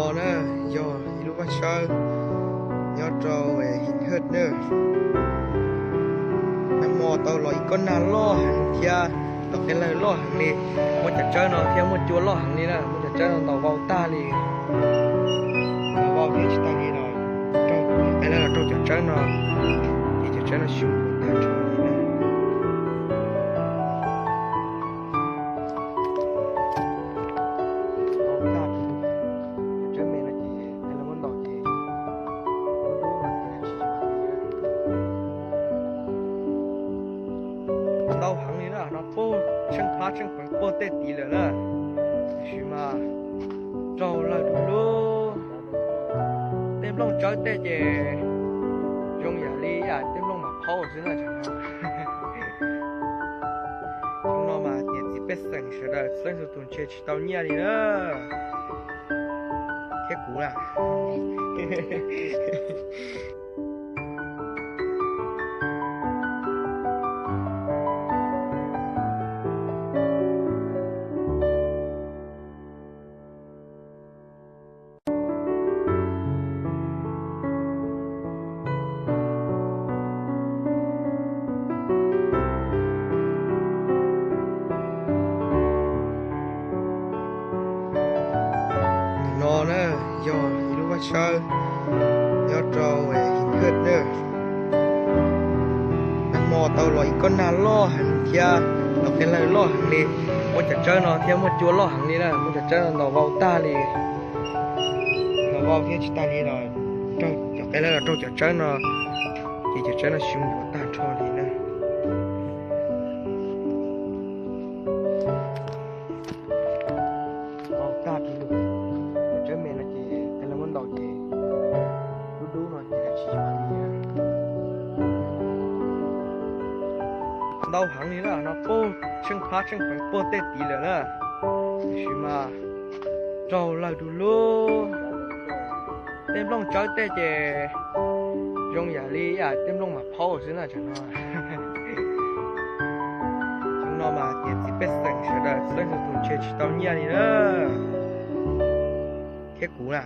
No na yog ib lub vaj tshawb nyob rau Him Hawj na. Nag hmo tau los ib kob nag loj heev thiab los qee lawg loj heev li. Muaj cov tsawb no thiab muaj cua loj heev li na, muaj cov tsawb no ntaus vau tag li. Ntaus vau thiab tsis tas li los raug, qee lawg los raug cov tsawb no, ces cov tsawb no xyu tag nrho li na. Ntau heev li na, no puag tsheej phab tsheej pheev puag tej tid lawm na, tiam sis mas raug lawg du lug. Tej nplooj tsawb tej ces zoo yam li tej nplooj mas phaub xwb na. Xyoo no mas ces txiv pej xeem sawv daws txeeb txhua tus ntshe tsis tau nyiaj li na. Thiab kuv na. No na yog ib lub vaj tshawb nyob rau Him Hawj na. Nag hmo tau los ib kob nag loj heev thiab los qee lawg loj heev li. Muaj cov tsawb no thiab muaj cua loj heev li na, muaj cov tsawb no ntaus vau tag li. Ntaus vau thiab tsis tas li los raug, cov qee lawg los raug cov tsawb no, ces cov tsawb no xyu yuav tag nrho li na. Vau tag li, cov tsawb me no ces qee lawg muab ntaus ces dub dub no ces tsis yuav li. Ntau heev li na, no puag tsheej phab tsheej pheev puag tej tid lawm na, tiam sis mas raug lawg du lug. Tej nplooj tsawb tej ces zoo yam li tej nplooj mas phaub xwb na. Tam no, tam no mas ces txiv pej xeem sawv daws txeeb txhua tus ntshe tsis tau nyiaj li na. Thiab kuv na.